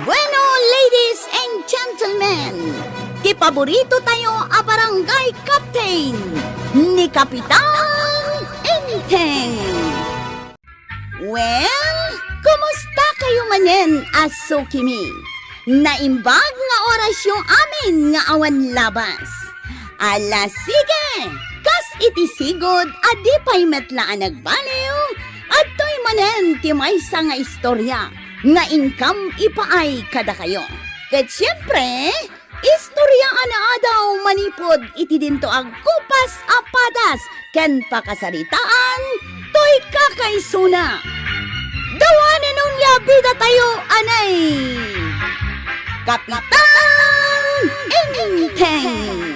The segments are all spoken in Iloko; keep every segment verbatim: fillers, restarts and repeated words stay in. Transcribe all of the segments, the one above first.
Bueno, ladies and gentlemen, ti paborito tayo a barangay captain, ni Kapitan Enteng. Well, kumusta kayo manen a sukimi? Naimbag nga orasyo amin nga awan labas. Ala, sige! Kas iti sigud a di pay met la a nagbaliw, adtoy manen ti maysa nga istorya nga inkam ipaay kadakayo. Ket siempre, istorya a naadaw manipud iti dinto agkupas a padas ken pakasaritaan toy kakaisuna. Dawanen onia bidatayo, anay! Kapitan Enteng!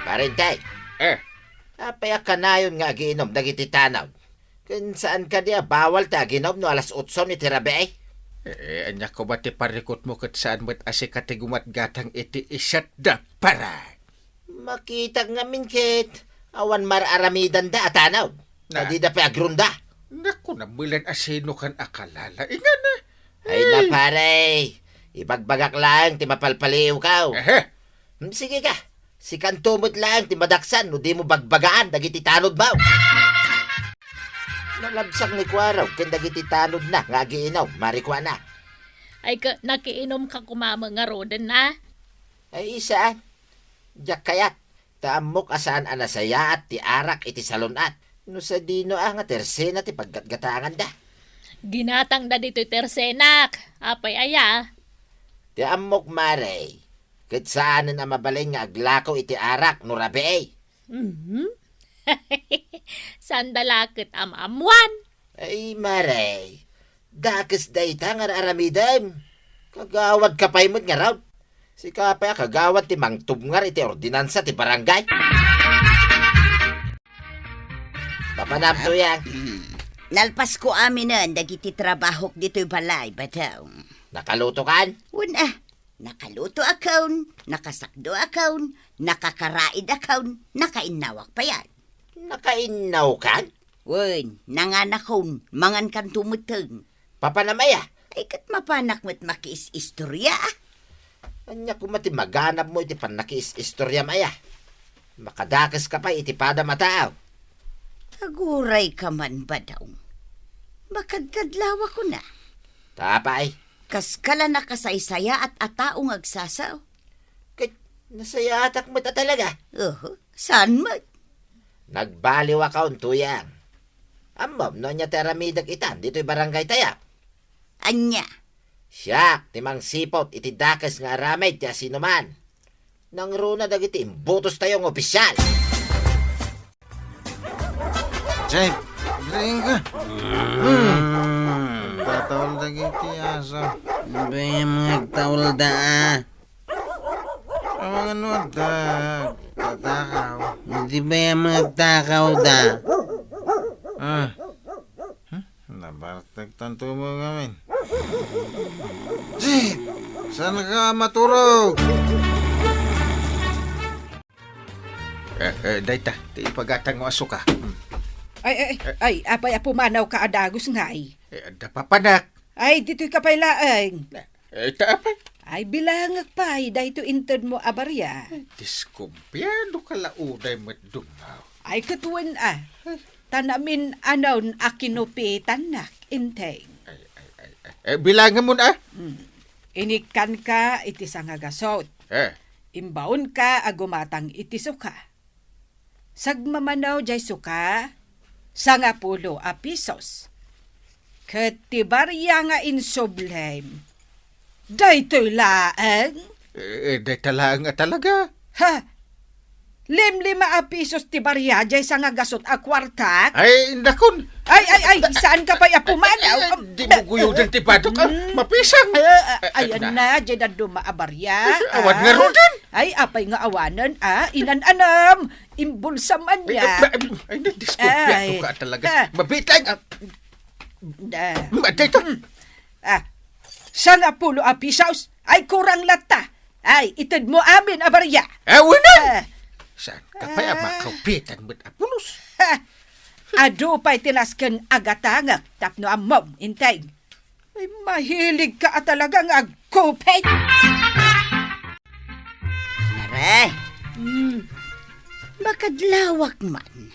Parente, Eh, apay a kanayon nga agiinom dagiti tanod? Ken saan kadi a bawal ti aginom no alas otso iti rabii? Eh, ania koma ti parikutmo ket saan met a sika ti gumatgatang iti iset da, parang? Makitak ngamin ket awan mar-aramidanda a tanod. Na? Kadi da pay agrunda. Naku, namelen a sino kan akalala. Ingana. Ay na, pare. Ibagbagak laeng ti mapalpaliiwkaw. Ehe. Hmm, sige ka. Sikanto met laeng ti madaksan no dimo bagbagaan dagiti tanodmo. Nalabsak ni Kuarog ken dagiti tanodna nga agiinom, marikuana. Ay, ka, nakiinom ka kuma ngaruden, a? Ay, saan? Diak kayat. Ta ammok a saan a nasayaat ti arak iti salun-at. No sadino a nga tersena ti paggatgatanganda. Ginatangda ditoy tersenak. Apay aya? Ti ammok, mare, ket saanen a mabalin nga aglako iti arak no rabii. Mhm. Saan da la ket am-ammuan? Ay, mare, dakes dayta nga ar-aramidem. Kagawad ka pay met ngarud. Sika pay a kagawad ti mangtubngar iti ordinansa ti barangay. Papanam, Tuyang. Nalpasko aminen dagiti trabahok ditoy balay, Badong. Nakalutokan? Wen a, nakalutoakon, nakasakdoakon, nakakaraidakon, nakainnawak payen. Nakainnawkan? Wen, nanganakon, mangankanto metten. Papanam aya? Ay, ket mapanak met makiis-istorya, a. Ania koma ti maganabmo iti pannakiis-istoriam aya? Makadakes ka pay iti padam a tao. Aguray ka man, Badong. Makadkadlawakon a. Ta apay? Kaska la nakasaysayaat a tao nga agsasao. Ket nasayaatak met a talaga? Oho, saan met? Nagbaliwakon, Tuyang. Ammom no ania ti aramidek itan ditoy barangay tayo? Ania? Siak ti mangsiput iti dakes nga aramid ti asinoman. Nangruna dagiti imbutos tayo nga opisyal. Jay, graing ka. Hmm. Tataol dagiti aso. Bay, mga taol da, a. Amangan mo da. Tatakaw. Di ba yung mga takaw da? Ah. Hmm? Nabartag tanto mo ngamin. Jay, saan ka maturog? Eh, eh, dayta, ti ipagatang mo a suka. Hmm. Ay, ay, ay, apay a pumanaw ka a dagus ngay? Eh, adda papanak. Ay, ditoy ka pay laeng. Eh, ta apay? Ay, bilangek pay, daytoy inted mo a baria. Ay, diskumpiado ka la uday met dummaw. Ay, ket wen a. Ta namin-anon a kinupitannak, Enteng. Ay, ay, ay, ay. Eh, bilangan mo na. Hmm. Inikkan ka iti sangagasot. Eh. Imbaon ka a gumatang iti suka. Sagmamano jay suka, sangapulo a pisos. Ket ti baria nga insublem, daytoy laeng? Eh, eh, dayta laeng a talaga. Ha? Limlima a pisos ti baria jay sangagasot a kuartak? Ay, nakon! Ay, ay, ay, saan ka pay a pumanaw? Ay, ay, ay, di mo guyodan ti batok, ah. Hmm. Mapisang. Ay, ay, ay, ayan na, jay dadduma a baria, awan nga ruden. Ay, apay nga awanen, a? Inan-anam. Imbulsam ania. Ay, ay, ay, ay, nadiskumpiyado ka talaga. Ah. Mabitay. Ah. Da. Matay ka. Hmm. Ah. Sangapulo a pisos. Ay, kurang latta. Ay, ited mo amin a baria. Ah, wala. Ah. Saan ka pay a makaupitan met a pulos? Ha. Adu pay ti nasken a gatangek tapno ammom, Enteng. Ay, mahilig ka a talaga nga agkupit! Mare, Hmm. Makadlawak man.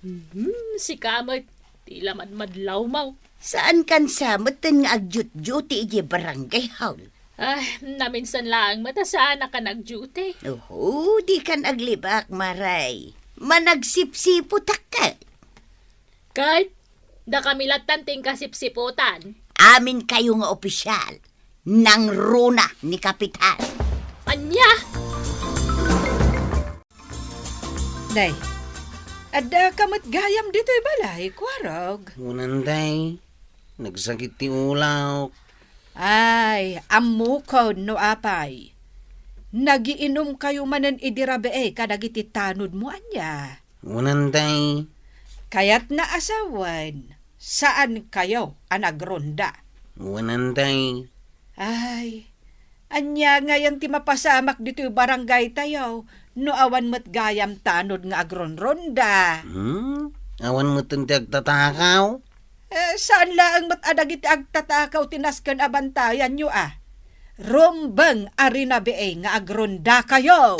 Hmm, sika met, ti la madmadlaw mo. Saan kan sa metten nga agjutjuti iti barangay hall? Ay, naminsan laeng met a saan a kan agjuti. Oho, di kan aglibak, Mare. Managsipsiputak ka. Ket, dakami lattan ti inkasipsiputan. Amin kayo nga opisyal. Nangruna ni Kapitan. Ania? Nay, adda ka met gayam ditoy balay, Kuarog? Unan, day. Nagsakit ti ulawk. Ay, ammokon no apay. Nagiinom kayo manen idi rabii kadagiti tanod mo, ania? Unan, day. Kayatna a sawen, saan kayo a nagronda? Unan, day. Ay, ania ngayen ti mapasamak ditoy barangay tayo no awan met gayam tanod nga agronronda? Hmm? Awan metten ti agtatakaw? Eh, saan laeng met a dagiti agtatakaw ti nasken a bantayanyo a. Rumbeng a rinabii nga agronda kayo.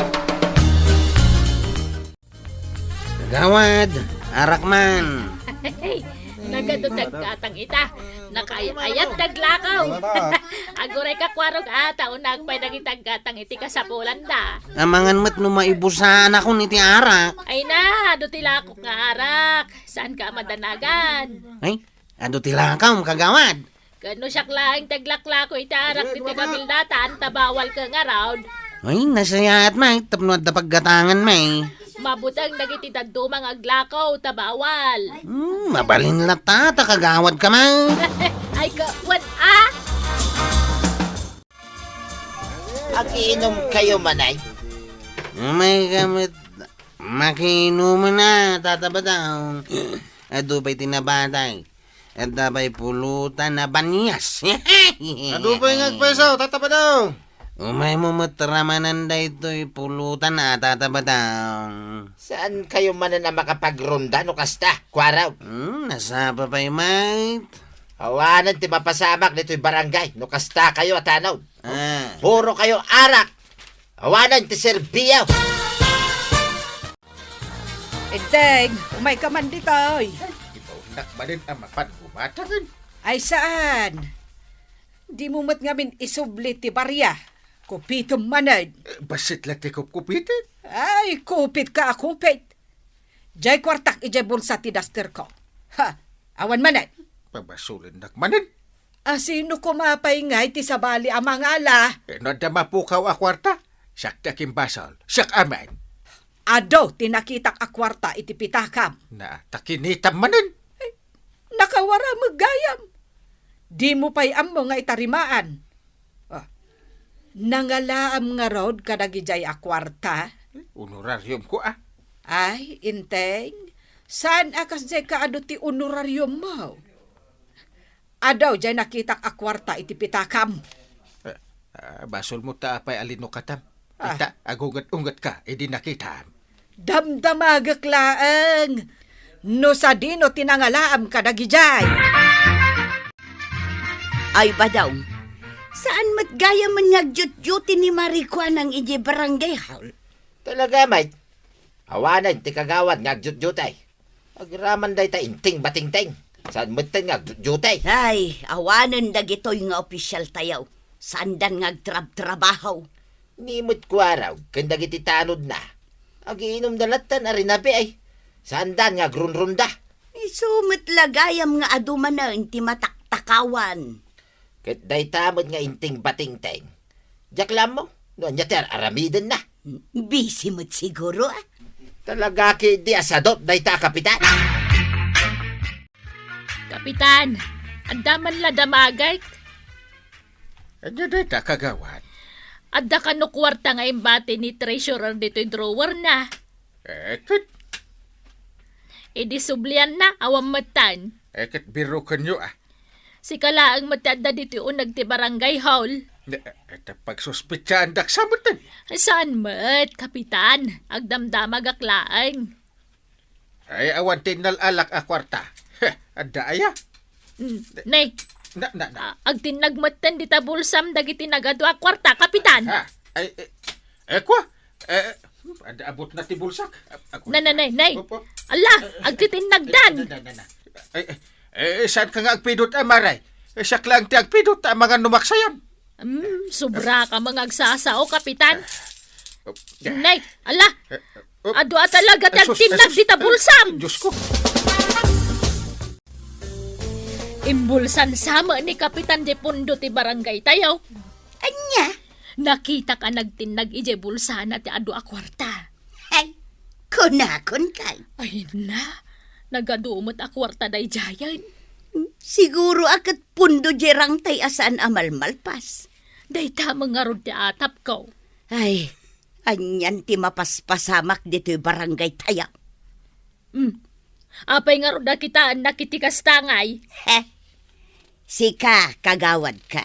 Kagawad, arak man. Hey, nagadu ti aggatang ita. Nakaayat-ayat ti aglakaw. Aguray ka, Kuarog, a, ta unag pay dagiti aggatang iti kasapulanda. Amangan met no maibusanakon iti arak. Ay na, adu ti lakok nga arak. Saan ka a madanagan? Ay, adu ti lakam, kagawad. Ken no siak laeng ti aglaklako iti arak ditoy kabildatan, ta bawal ken ngarud. Ay, nasayaat, may, tapno adda paggatangan, may. Mabuteng dagiti dadduma nga aglako, ta bawal. Hmm, mabalin latta, ta kagawad ka, may. Ay, ka, wan, ah! Agiinom kayo, manay? Umay ka met, makiinuman na, Tata Badong. Adu pay ti nabatay. Adda pay pulutan a banias. Adu pay nga agpayso, Tata Badong. Umay mo met ramanan daytoy pulutan a, Tata Badong. Saan kayo manen a makapagronda no kasta, Kuarog? Hmm, nasapa pay, mate. Awanen ti mapasamak ditoy barangay no kasta kayo a tanod. Ah. Puro kayo arak. Awanen ti serbiyo. Enteng, umay ka man ditoy. Ibaonnak manen a mapan gumatangen. Ay saan? Di mo met ngamin isubli ti baria. Kupitem manen. Eh, bassit la ti kupkupiten. Ay, kupit ka a kupit. Jay kuartak ijay bulsa ti dasterko. Ha, awan manen. Pabasolennak manen. A, sino koma pay ngay ti sabali a mangala? Eh, no adda mapukaw a kuarta, siak ti akimbasol. Siak amin. Adu ti nakitak a kuarta iti pitakam. Na, ta kinitam manen. Ay, nakawara met gayam. Di mo pay ammo nga itarimaan. Ah, nangalaam ngarud kadagijay a kuarta? Honorarium ko, ah. Ay, Enteng, saan a kasjay kaadu ti honorarium mo? Adu jay nakitak a kuarta iti pitakam. Eh, ah, basol mo ta apay a linukatam. Ah. Ita, agunget-unget ka, idi nakitam. Damdamagek laeng no sadino ti nangalaam kadagijay. Ay, Badong, saan met gayamen nga agjutjuti ni Marikuanang idiay barangay hall? Talaga, mate. Awanen ti kagawad nga agjutjuti. Agraman dayta Enteng Batingteng. Saan metten nga agjutjuti? Ay, awanen dagitoy nga opisyal tayo. Saandan nga agtrabtrabaho. Ni met Kuarog ken dagiti tanodna. Agiinumda lattan a rinabii. Saandan nga agrunrunda. Isu met la gayam nga adu manen ti mataktakawan. Ket dayta met nga Enteng Batingteng. Diak la ammo no ania ti ar-aramidenna. Busy met siguro, ah. Talaga ketdi a sadot dayta a kapitan. Kapitan, adda man la damagek? Ania dayta, kagawad? Adda kano kuarta nga imbati ni treasurer ditoy drawerna? Eh, ket? Idi sublianna, awan metten. Eh, ket birukenyo, ah. Sika laeng met ti adda ditoy uneg ti barangay hall. Ne, eh, ta pagsuspetsaandak sa metten. Saan met, Kapitan? Agdamdamagak laeng. Ay, awan ti innal-alak a kuarta. Heh, adda aya? Mm, nay, Na, na, na. Ah, agtinnag metten dita bulsam dagiti nagadu a kuarta, Kapitan. Ah, ay, eh, eh, kwa? Eh, hmm, ad-, abutna ti bulsak. Ah, ako. Na, na, nay, nay. Opo. Ala, eh, eh, agtitinnagdan. Eh, na, na, na, na. Ay, eh, eh, saan ka nga agpidot, ah, Maray? Eh, siak lang ti agpidot, ah, mangan no maksayan. Hmm, sobra ka mga agsasao, Kapitan. Oh, eh. Nay, ala. Eh, eh, oh. Adu a talaga ti Eh, sus, agtinnag eh, sus. Dita bulsam. Diyos ko. Imbulsan sa met ni Kapitan ti pundo ti barangay tayo. Ania? Nakitak a nagtinnag idiay bulsana ti adu a kuarta. Ay, kunakon kay. Ay na, nagadu met a kuarta daydiayen. Siguro a ket pundo diay rangtay a saan a malmalpas. Dayta met ngarud ti atapko. Ay, anian ti mapaspasamak ditoy barangay tayo? Hmm. Apay ngarud a kitaennak iti kasta ngay? He. Sika, kagawadka.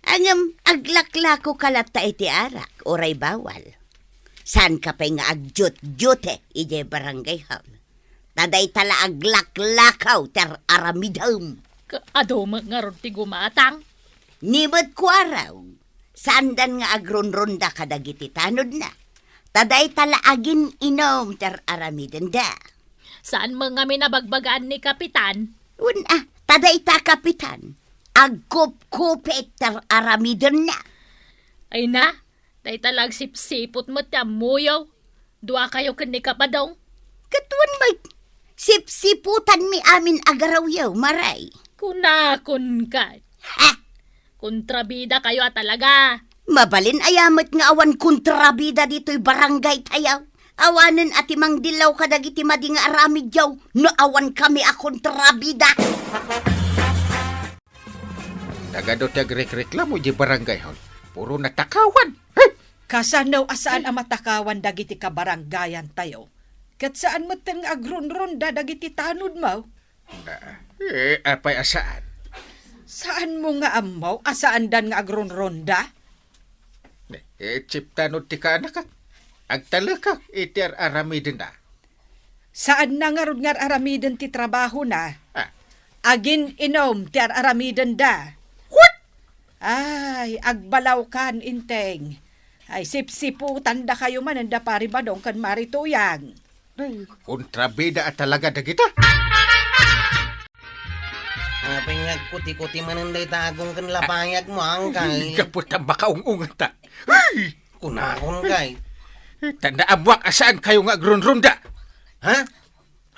Ngem, aglaklako ka latta iti arak, uray bawal. Saanka pay nga agjutjute idiay barangay hall. Ta dayta la aglaklakaw ti ar-aramidem. Ka-, adu met ngarud ti gumatang? Ni met kuarog, saandan nga agronronda kadagiti tanodna. Ta dayta la agin-inum ti ar-aramidenda. Saan met ngamin a bagbagaan ni Kapitan? Wen a, ta dayta Kapitan, agkupkupit ti ar-aramidenna. Ay na, dayta la agsipsiput met ti ammoyo. Duakayo ken ni Kapadong. Ket wen met, sipsiputanmi amin a garawyo, Maray. Kunakon kay. Ha? Kontrabidakayo a talaga. Mabalin aya met nga awan kontrabida ditoy barangay tayo? Awanen a ti mangdillaw kadagiti madi nga aramidyo no awan kami a kontrabida. Nagadu ti agrekreklamo idiay barangay hall. Puro natakawan. Hey! Kasano a saan a matakawan dagiti kabarangayan tayo? Ket saan metten nga agronronda dagiti tanodmo? Ah, eh, apay a saan? Saanmo nga ammo a saandan nga agronronda? Eh, chip tanod ti kaanakak. Agtalekak iti ar-aramidenda. Saanna ngarud nga ar-aramiden ti trabahona. Ah. Agin-inum ti ar-aramidenda. What? Ay, agbalawkan, Inteng. Ay, sipsiputandakayo manen da Pari Badong ken Mari Tuyang. Ay, kontrabida a talaga dagita. Apay nga agkuti-kuti manen dayta agong ken lapayagmo, angkay? Gapu ta makaung-ungeta. Ay! Kunakon kay. Ta naammoak a saankayo nga agronronda. Ha?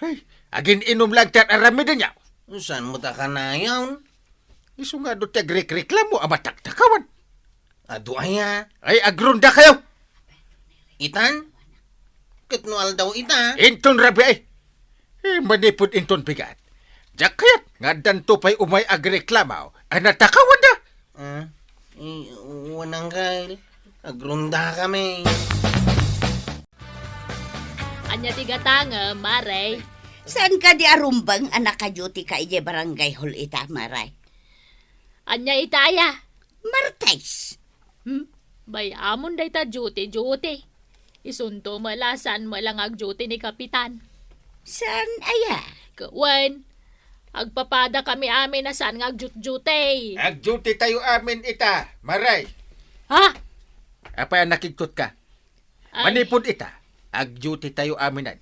Ay, agin-inum lang ti ar-aramidenyo. Saan mo ta kanayon? Isu nga adu ti agrekreklamo a mataktakawan. Adu aya? Ay, agrondakayo! Itan? Ket no aldaw ita? Inton rabii ay. Eh, manipud inton bigat. Diak kayat nga addanto pay umay agreklamo a natakawanda. Ah, eh, wen angkay, agrondakami. Ania ti gatangem, Mare? Saan kadi a rumbeng a nakaduty ka idiay barangay hall ita, Mare? Ania ita aya? Martes. Hmm? Bay-amon dayta duty, duty. Isunto met la, saan met la nga agduty ni Kapitan. Saan aya? Wen, agpapadakami amin a saan nga agduty-duty. Agduty tayo amin ita, Mare. Ha? Apay a nakigtot ka? Ay. Manipud ita, agduty tayo aminan.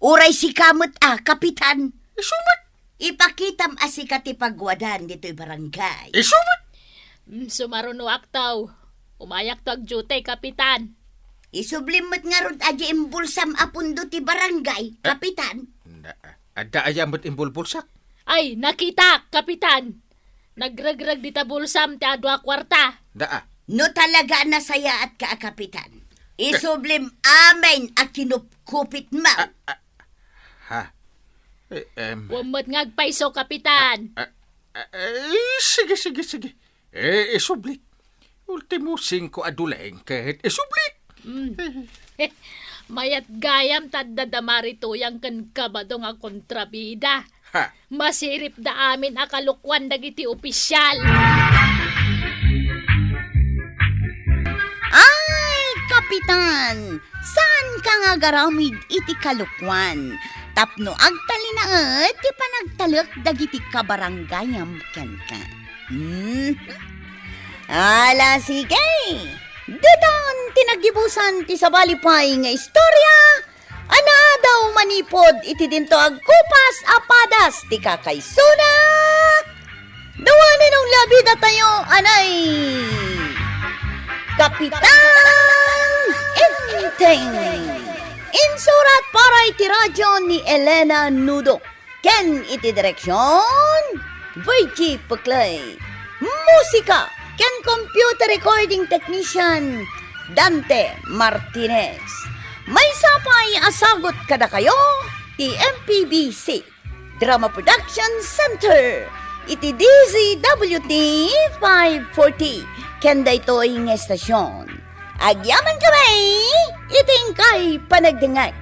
Uray sika met a, Kapitan. Isu met. Ipakitam a sika ti pagwadan ditoy barangay. Isu met. Mm, sumarunoak taw. Umayakto agduty, Kapitan. Isublim met ngarud a di imbulsam a pundo ti barangay, eh, Kapitan. Na, adda aya met imbulbulsak? Ay, nakitak, Kapitan. Nagregreg dita bulsam ti adu a kuarta. Daa. No talaga a nasayaatka a kapitan, isublim amin a kinupkupitmo. Ah, ah, ha? Eh, em. Wen met nga agpayso, Kapitan. Ah, ah, eh, sige, sige, sige. Eh, isublik. Ultimo singko a duleng ket isublik. Mm. Mayat gayam ta adda da Mari Tuyang ken Kabadong a kontrabida. Ha? Masiripda amin a kalokuan dagiti opisyal. Ay, Kapitan! Saanka nga agaramid iti kalokuan? tapno agtalinaed ti panagtalek dagiti kabarangayam kenka. Hmm? Ala, sige! Daytan ti naggibusan ti sabali pay nga istorya a naadaw manipud iti dinto agkupas a padas ti kakaisuna. Dawanen ong labidatayo, anay! Kapitan Enteng. Insurat para iti radyo ni Elena Nudo ken iti direksion, Virgie Puclay. Musika ken computer recording technician, Dante Martinez. Maysa pay a sagut kadakayo ti M P B C Drama Production Center iti D Z W T five forty ken daytoy nga estasion. Agyaman kami iti inkay panagdengngeg.